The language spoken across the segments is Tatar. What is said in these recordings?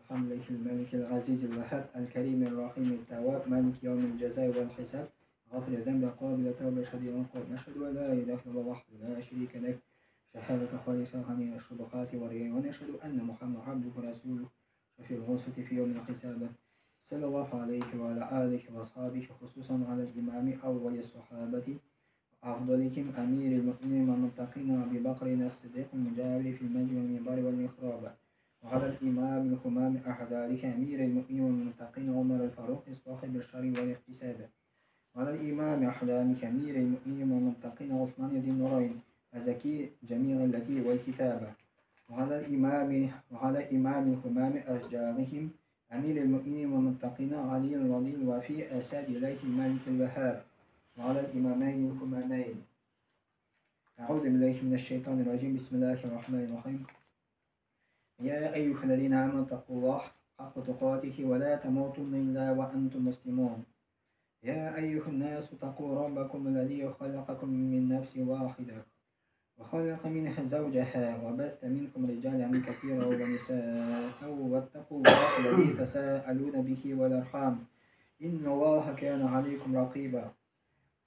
بحمده الملك العزيز الوهاب الكريم الرحيم التواب مالك يوم الجزاء والحساب غافر الذنب قابل توبة شديد العقاب. نشهد أن لا إله إلا الله وحده لا شريك له شهادة خالصة عن الشبهات والرياء، ونشهد أن محمدا عبده ورسوله شفيع الغصة في يوم الحساب، صلى الله عليه وعلى آله وأصحابه، خصوصا على الإمام أول الصحابة أفضلهم أمير المؤمنين والمتقين أبي بكر الصديق المجاور في المجد والمنبر والمحراب، وعلى الإمام الهمام أحد أمير المؤمنين والمتقين عمر الفاروق صاحب الشر والاحتساب، وعلى الإمام أحد أمير المؤمنين والمتقين عثمان ذي النورين الزكي جميع التي والكتابة، وعلى إمام الهمام أشجارهم أمير المؤمنين والمتقين علي الرضي الوفي أسد إليه الملك الوهاب، وعلى الإمامين الهمامين. أعوذ بالله من الشيطان الرجيم. بسم الله الرحمن الرحيم. يا أيها الذين آمنوا اتقوا الله حق تقاته ولا تموتن إلا وأنتم مسلمون. يا أيها الناس اتقوا ربكم الذي خلقكم من نفس واحدة وخلق منها زوجها وبث منكم رجالا كثيرا ونساء، واتقوا الله الذي تساءلون به والأرحام إن الله كان عليكم رقيبا.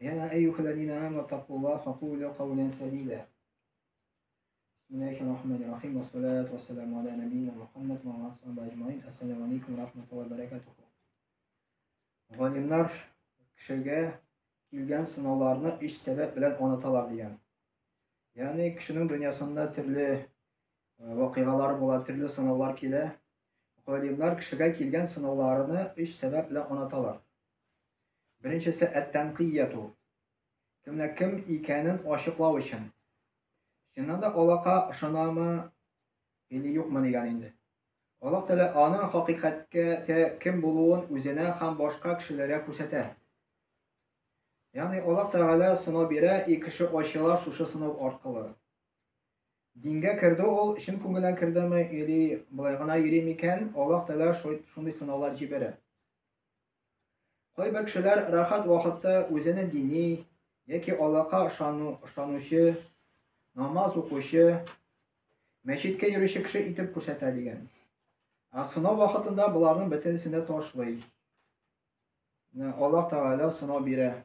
يا أيها الذين آمنوا اتقوا الله وقولوا قولا سديدا. بسم الله الرحمن الرحيم، والصلاة والسلام على نبينا محمد وعلى آله وصحبه أجمعين. السلام عليكم ورحمة الله وبركاته. Галимнар кешегә килгән сынауларны өч сәбәп белән аныталар дигән. Ягъни кешенең дөньясында төрле вакыйгалар була, төрле сынаулар килә. Галимнар кешегә килгән сынауларны өч сәбәп белән аныталар. Беренчесе әт-тәнкыяту. Кемнең кем икәнен ачыклау өчен. Чыннан да Аллаһка ышанамы или юкмы дигән инде. Аллаһ Тәгалә аның хакыйкатькә кем булуын үзенә һәм башка кешеләргә күрсәтә. Ягъни Аллаһ Тәгалә сынау бирә, и кеше ачыла шушы сынау аркылы. Дингә керде ул, чын күңелдән кердеме или болай гына йөри микән, Аллаһ Тәгалә шундый сынаулар җибәрә. Кайбер кешеләр рәхәт вакытта үзене дини яки Аллаһка ышанучы, намаз укучы, мәчеткә йөрүче кеше итеп күрсәтә дигән. Ә сынау вакытында боларның бөтенесен дә ташлый. Менә Аллаһ Тәгалә сынау бирә.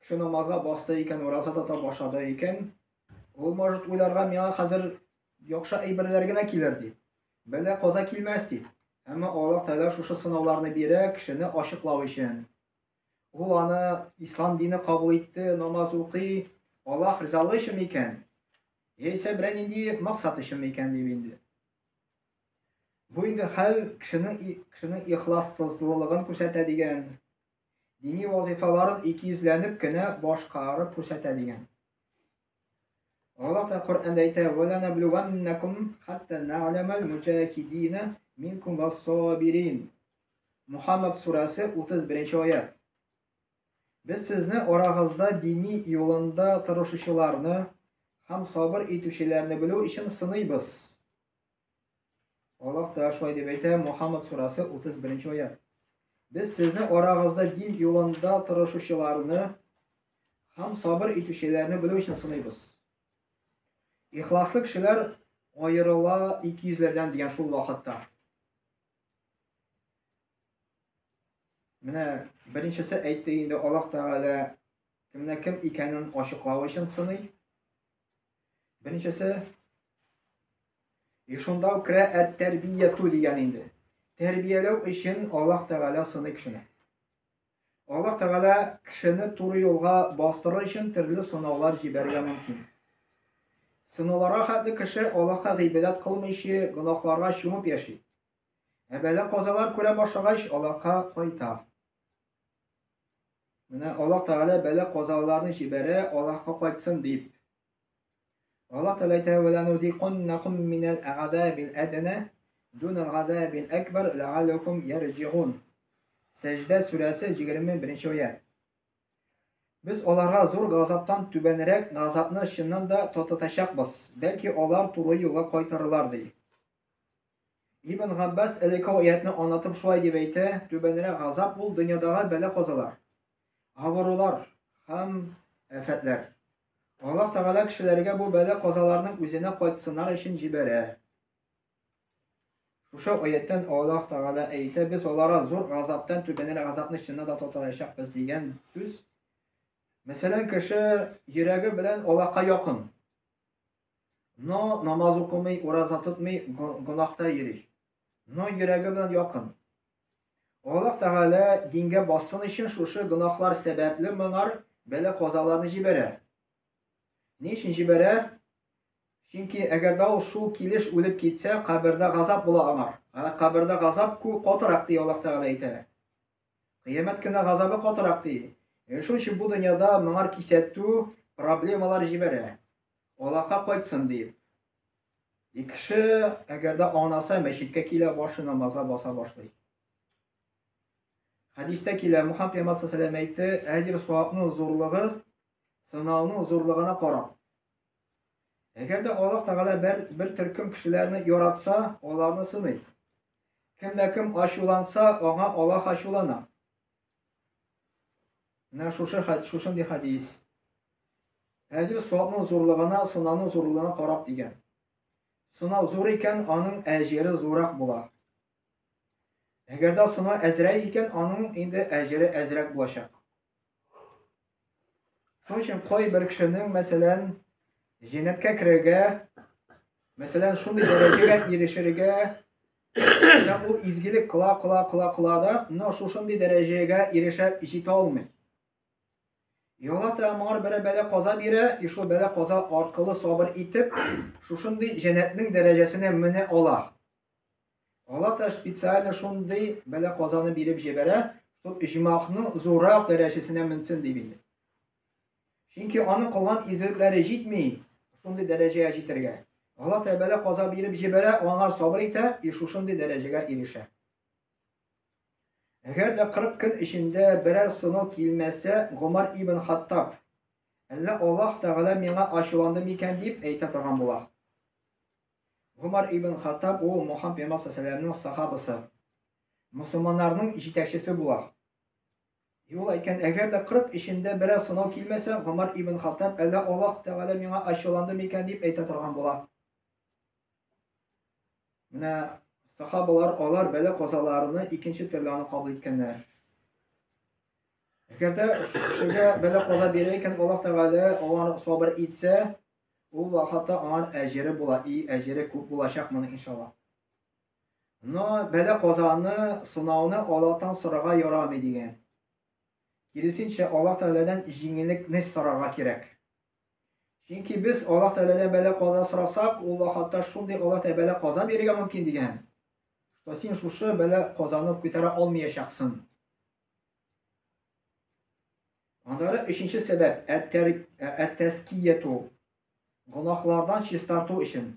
Кеше намазга басты икән, ураза тота башлады икән, ул может уйларга, миңа хәзер яхшы әйберләр генә килер дип. Бәла каза килмәс дип. Әмма Аллаһ Тәгалә шушы сынауларны бирә кешене ачыклау өчен. Ул аны ислам дине кабул итте, намаз укый, Аллаһ ризалыгы өчен микән? Яисә берәр нинди максат өчен микән дип инде. Бу инде хәл кешенең ихлассызлыгын күрсәтә дигән. Дини вазифаларын икейөзләнеп кенә башкарып күрсәтә дигән. Аллаһ та Коръәндә әйтә: "Ва ланаблуваннакум хатта нәгъләмәл муҗахидина минкум вассабирин." Мухаммад сүрәсе 31 аят. Без сезне арагызда дини юлында тырышучыларны һәм сабыр итүчеләрне белү өчен сыныйбыз. Аллаһ та шулай дип әйтә, Мухаммад сүрәсе 31 аят. Без сезне арагызда дин юлында тырышучыларны һәм сабыр итүчеләрне белү өчен сыныйбыз. Ихласлы кешеләр аерыла икейөзләрдән дигән шул вакытта. Менә беренчесе әйтте инде, Аллаһ Тәгалә кемнең кем икәнен ачыклау өчен сыный. Беренчесе И шунда ук керә әт-тәрбияту дигән инде. Тәрбияләү өчен Аллаһ Тәгалә сыный кешене. Аллаһ Тәгалә кешене туры юлга бастырыр өчен төрле сынаулар җибәрергә мөмкин. Сынауларга хәтле кеше Аллаһка гыйбадәт кылмыйча, гөнаһларга чумып яши. Ә бәла-казалар күрә башлагач, Аллаһка кайта. Менә Аллаһ Тәгалә бәла-казаларны җибәрә, Аллаһка кайтсын дип. Аллаһ Тәгалә әйтә: "Ва ланузиканнахум минәл агазабил әдна дунал газабил әкбәр ләгалләһум ярҗигун." Сәҗдә сүрәсе 21 аят. Без аларга зур газаптан түбәнрәк газапны чыннан да татытачакбыз, бәлки алар туры юлга кайтырылар, ди. Ибн Габбас элекке аятны аңлатып шулай дип әйтә: түбәнрәк газап ул дөньядагы бәла-казалар, авырулар һәм афәтләр. Аллаһ Тәгалә кешеләргә бу бәла-казаларның үзенә кайтсыннар өчен җибәрә. Шушы аяттән Аллаһ Тәгалә әйтә, без аларга зур газаптан түбәнрәк газапны чыннан да татыячакбыз дигән сүз. Мәсәлән, кеше йөрәге белән Аллаһка якын. Но намаз укымый, ураза тотмый, гөнаһта йөри. Но йөрәге белән якын. Аллаһ Тәгалә дингә бассын өчен шушы гөнаһлар сәбәпле моңар бәла-казаларны җибәрә. Ни өчен җибәрә? Чөнки әгәр дә ул шул килеш үлеп китсә, кабердә газап була аңар. Ә кабердә газап катырак ди Аллаһ Тәгалә әйтә. Кыямәт көне газабы катырак ди. Шуның өчен бу дөньяда моңар кисәтү, проблемалар җибәрә. Аллаһка кайтсын дип. И кеше, әгәр дә аңласа, мәчеткә килә, башы намазга баса башлый. Хәдистә килә, Мухаммад пәйгамбәр саллаллаху алейһи әйтте, әҗер савапның зурлыгы сынауның зурлыгына карап. Әгәр дә Аллаһ Тәгалә бер, бер төркем кешеләрне яратса, аларны сыный. Кем дә кем ачуланса, аңа Аллаһ ачулана. Менә шушы шушындый хәдис. Әҗер савапның зурлыгына, сынауның зурлыгына карап дигән. Сынау зур икән, аның әҗере зуррак була. Әгәр дә сынау әзрәк икән, аның инде әҗере әзрәк булачак. Шуның өчен кайбер кешенең, мәсәлән, җәннәткә керергә, мәсәлән, шундый дәрәҗәгә ирешергә, мәсәлән, ул изгелек кыла, кыла, кыла, кыла да, но шушындый дәрәҗәгә ирешә җитә алмый. И Аллаһ Тәгалә моңар берәр бәла каза бирә, и шул бәла каза аркылы сабыр итеп, шушындый җәннәтнең дәрәҗәсенә менә ала. Аллаһ Тәгалә специально шундый бәла-казаны биреп җибәрә, чтоб иҗмахның зуррак дәрәҗәсенә менсен дип инде. Чөнки аның кылган изгелекләре җитми шундый дәрәҗәгә җитәргә. Аллаһ Тәгалә бәла-каза биреп җибәрә, аңар сабыр итә и шушындый дәрәҗәгә ирешә. Әгәр дә 40 көн эчендә берәр сынау килмәсә, Гомар ибн Хаттаб, әллә Аллаһ Тәгалә миңа ачуланды микән дип әйтә торган була. Гомар ибн Хаттаб ул Мухаммад пәйгамбәр саллаллаху сахабасы. Мусульманнарның җитәкчесе була. И ул әйткән, әгәр дә 40 эчендә берәр сынау килмәсә, Гомар ибн Хаттаб әллә Аллаһ Тәгалә миңа ачуланды микән дип әйтә торган була. Менә сахабалар алар бәла казаларны икенче төрле аны кабул иткәннәр. Әгәр дә кешегә бәла каза бирә икән, Аллаһ Тәгалә алар сабыр итсә, Ул вакытта аңар әҗере була, и әҗере күп булачак моны иншалла. Но бәла казаны, сынауны Аллаһтан сорарга ярамый дигән. Киресенчә, Аллаһ Тәгаләдән җиңеллекне сорарга кирәк. Чөнки без Аллаһ Тәгаләдән бәла каза сорасак, ул вакытта шундый Аллаһ Тәгалә бәла каза бирергә мөмкин дигән. Что син шушы бәла казаны күтәрә алмаячаксың. Аннары өченче сәбәп, әт-тәзкияту, гөнаһлардан чистарту өчен.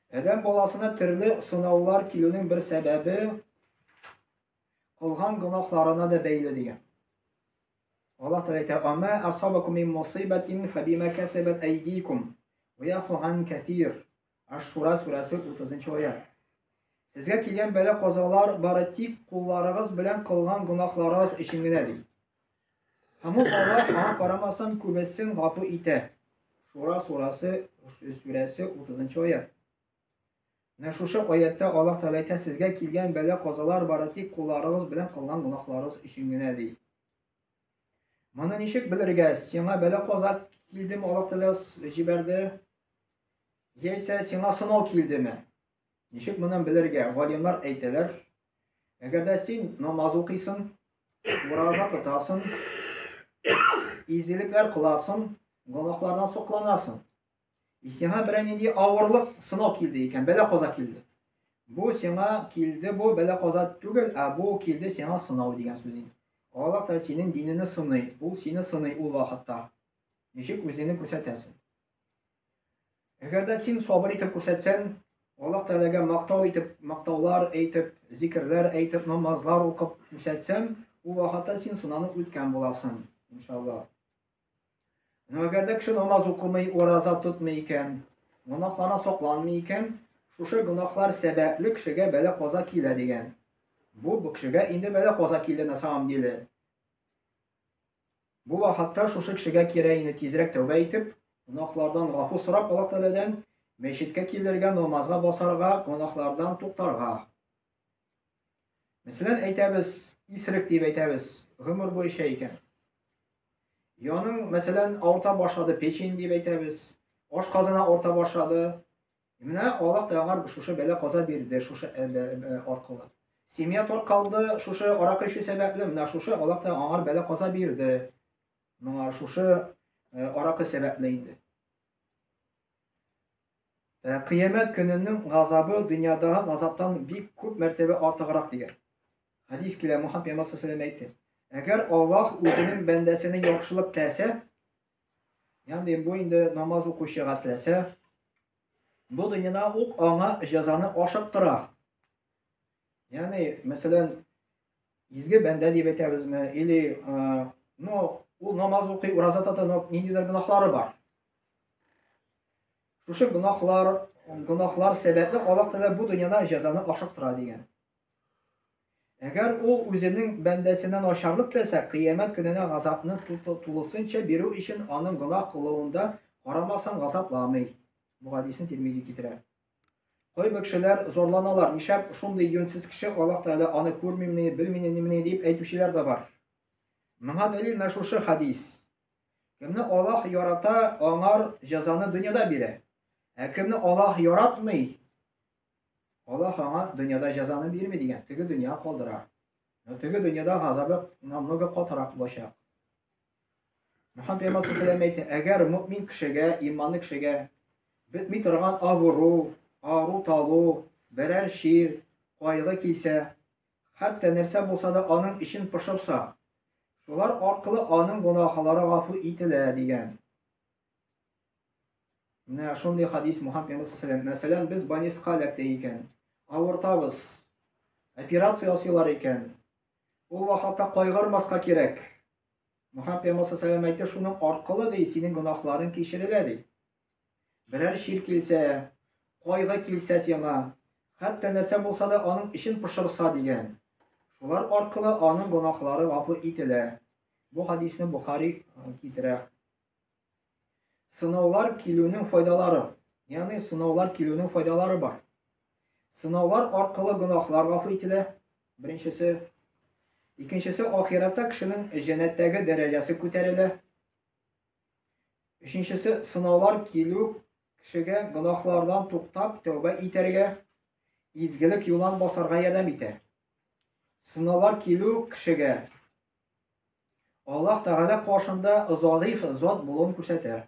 Адәм баласына төрле сынаулар килүнең бер сәбәбе кылган гөнаһларына да бәйле дигән. Аллаһ Тәгалә әйтә: "Ама асабакум мин мусибатин фабима касабат айдикум ва яфу ан кәсир." Аш-Шура сүрәсе 30 нчы аять. Сезгә килгән бәла-казалар бары тик кулларыгыз белән кылган гөнаһларыгыз өчен генә, ди. Һәм ул Аллаһ аңа карамастан күбесен гафу итә. Шура сурасы сүрәсе 30 нчы аять. Менә шушы аятьтә Аллаһ Тәгалә әйтә, сезгә килгән бәла-казалар бары тик кулларыгыз белән кылган гөнаһларыгыз өчен генә, ди. Моны ничек белергә? Сиңа бәла-каза килдеме, Аллаһ Тәгалә җибәрде? Яисә сиңа сынау килдеме? Ничек моны белергә? Галимнар әйтәләр, әгәр дә син намаз укыйсың, ураза тотасың, изгелекләр кыласың, гөнаһлардан сокланасың. И сиңа берәр нинди авырлык, сынау килде икән, бәла-каза килде. Бу сиңа килде, бу бәла-каза түгел, ә бу килде сиңа сынау дигән сүз инде. Аллаһ та синең динеңне сыный, ул сине сыный ул вакытта. Ничек үзеңне күрсәтәсең? Әгәр дә син сабыр итеп күрсәтсәң, Аллаһ Тәгаләгә мактау итеп, мактаулар әйтеп, зикерләр әйтеп, намазлар укып күрсәтсәң, ул вакытта син сынанып үткән буласың, иншалла. Но әгәр дә кеше намаз укымый, ураза тотмый икән, гөнаһларына сакланмый икән, шушы гөнаһлар сәбәпле кешегә бәла-каза килә дигән. Бу бу кешегә инде бәла-каза килде на самом деле. Бу вакытта шушы кешегә кирәк инде тизрәк тәүбә итеп, гөнаһлардан гафу сорап Аллаһ Тәгаләдән, Мәчеткә килергә, намазга басарга, гөнаһлардан туктарга. Мәсәлән, әйтәбез, исерек дип әйтәбез, гомер буе эчә икән. Яның, мәсәлән, авырта башлады, печень дип әйтәбез, аш казана авырта башлады. Менә Аллаһ Тәгалә шушы бәла каза бирде, шушы аркылы. Семья таркалды, шушы аракы эчү сәбәпле, менә шушы Аллаһ Тәгалә аңар бәла каза бирде. Моңа шушы аракы сәбәпле инде. Кыямәт көненең газабы дөньядагы газаптан бик күп мәртәбә артыграк дигән. Хәдис килә, Мухаммад пәйгамбәр саллаллаху әйтте. Әгәр Аллаһ үзенең бәндәсенә яхшылык теләсә, ягъни бу инде намаз укучыга теләсә, бу дөньяда ук аңа җәзаны ашыктыра. Ягъни, мәсәлән, изге бәндә дип әйтәбезме, или, ну, ул намаз укый, ураза тота, но ниндидер гөнаһлары бар. Шушы гөнаһлар, гөнаһлар сәбәпле Аллаһ Тәгалә бу дөньяда җәзаны ашыктыра дигән. Әгәр ул үзенең бәндәсенә начарлык теләсә, кыямәт көненә газапны тулысынча бирү өчен аның гөнаһ кылуында карамастан газапламый. Бу хәдисне Тирмизи китерә. Кайбер кешеләр зарланалар, нишләп шундый юньсез кеше, Аллаһ Тәгалә аны күрмимени, белмимени дип әйтүчеләр дә бар. Моңа дәлил менә шушы хәдис. Кемне Аллаһ ярата, аңар җәзаны дөньяда бирә. Ә кемне Аллаһ яратмый, Аллаһ аңа дөньяда җәзаны бирми дигән, теге дөнья калдыра. Но теге дөньяда газабы намного катырак булачак. Мөхәммәд пәйгамбәр саллаллаху әйтте, әгәр мөмин кешегә, иманлы кешегә бетми торган авыру, ару талу, берәр чир, кайгы килсә, хәтта нәрсә булса да аның эчен пошырса, шулар аркылы аның гөнаһлары гафу ителә дигән. Менә шундый хадис Мухаммад пәйгамбәр саллаллаху Мәсәлән, без больницага эләктек икән, авыртабыз, операция ясыйлар икән, ул вакытта кайгырмаска кирәк. Мөхәммәд пәйгамбәр саллаллаху әйтте, шуның аркылы ди, синең гөнаһларың кичерелә ди. Берәр чир килсә, кайгы килсә сиңа, хәтта нәрсә булса да аның эчен пошырса дигән. Шулар аркылы аның гөнаһлары гафу ителә. Бу хадисне Бухари китерә. Сынаулар килүнең файдалары. Ягъни сынаулар килүнең файдалары бар. Сынаулар аркылы гөнаһлар гафу ителә. Беренчесе. Икенчесе, ахирәттә кешенең җәннәттәге дәрәҗәсе күтәрелә. Өченчесе, сынаулар килү кешегә гөнаһлардан туктап тәүбә итәргә, изгелек юлан басарга ярдәм итә. Сынаулар килү кешегә Аллаһ Тәгалә каршында зәгыйфь зат булуын күрсәтә.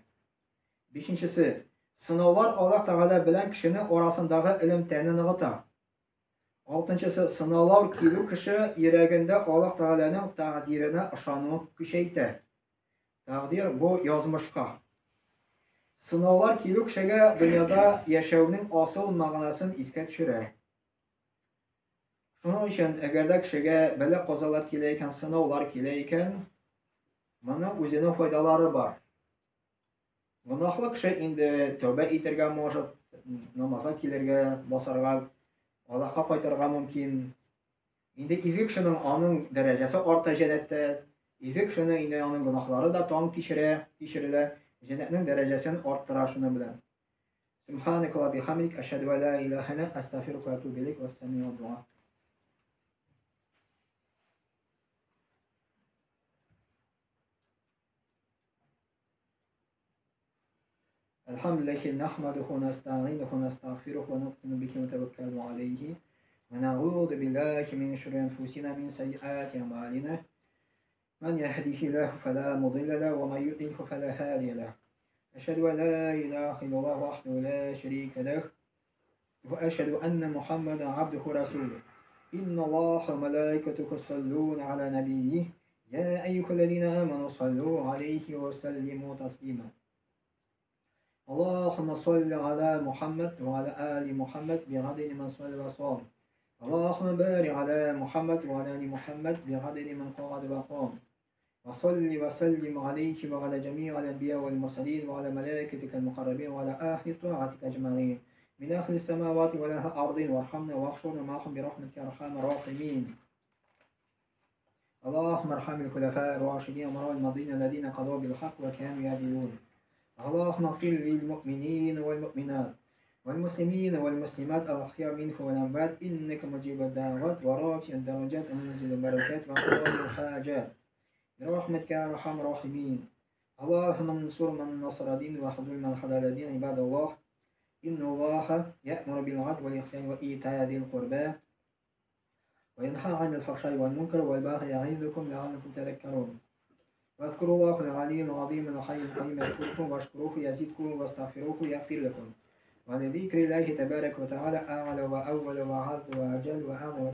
Бишенчесе, сынаулар Аллаһ Тәгалә белән кешенең арасындагы элемтәне ныгыта. Алтынчысы, сынаулар килү кеше йөрәгендә Аллаһ Тәгаләнең тәкъдиренә ышануын көчәйтә. Тәкъдир бу язмышка. Сынаулар килү кешегә дөньяда яшәүнең асыл мәгънәсен искә төшерә. Шуның өчен, әгәр дә кешегә бәла-казалар килә икән, сынаулар килә икән, моның үзенең файдалары бар. Гөнаһлы кеше инде тәүбә итәргә может, намазга килергә, басарга, Аллаһка кайтырга мөмкин. Инде изге кешенең аның дәрәҗәсе арта җәннәттә. Изге кешенең инде аның гөнаһлары да таң кичерә, кичерелә. Җәннәтнең дәрәҗәсен арттыра шуның белән. Субханак ва бихамдик ашһаду ва ла илаһа илля астагфирука ва атубу илейк. Вассаламу дуа. الحمد لله نحمده ونستعينه ونستغفره ونؤمن به ونتوكل عليه ونعوذ بالله من شرور أنفسنا من سيئات أعمالنا من يهده الله فلا مضل له ومن يضلل فلا هادي له أشهد أن لا إله إلا الله وحده لا شريك له وأشهد أن محمدا عبده ورسوله إن الله وملائكته يصلون على نبيه يا أيها الذين آمنوا صلوا عليه وسلموا تسليما اللهم صل على محمد وعلى آل محمد بعدد من صلى وصام اللهم بارك على محمد وعلى آل محمد بعدد من قعد وقام وصل وسلم عليه وعلى جميع الأنبياء والمرسلين وعلى ملائكتك المقربين وعلى أهل طاعتك أجمعين من أهل السماوات ولا الأرض وارحمنا واحشرنا معهم برحمتك يا أرحم الراحمين. اللهم ارحم الخلفاء الراشدين ومراء الماضين الذين قضوا بالحق وكانوا يعدلون. اللهم اغفر للمؤمنين والمؤمنات والمسلمين والمسلمات الأحياء منهم والأموات إنك مجيب الدعوات ورافع الدرجات ومنزل البركات وقاضي الحاجات برحمتك يا أرحم الراحمين. اللهم انصر من نصر دين وخذل من خذل دين. عباد الله، إن الله يأمر بالعدل والإحسان وإيتاء ذي القربى وينهى عن الفحشاء والمنكر والبغي يعظكم لعلكم تذكرون. واذكروا الله العلي العظيم الحي القيوم يذكركم واشكروه يزدكم واستغفروه يغفر لكم. ولذكر الله تبارك وتعالى أعلى وأول وأعز وأجل وأعلى.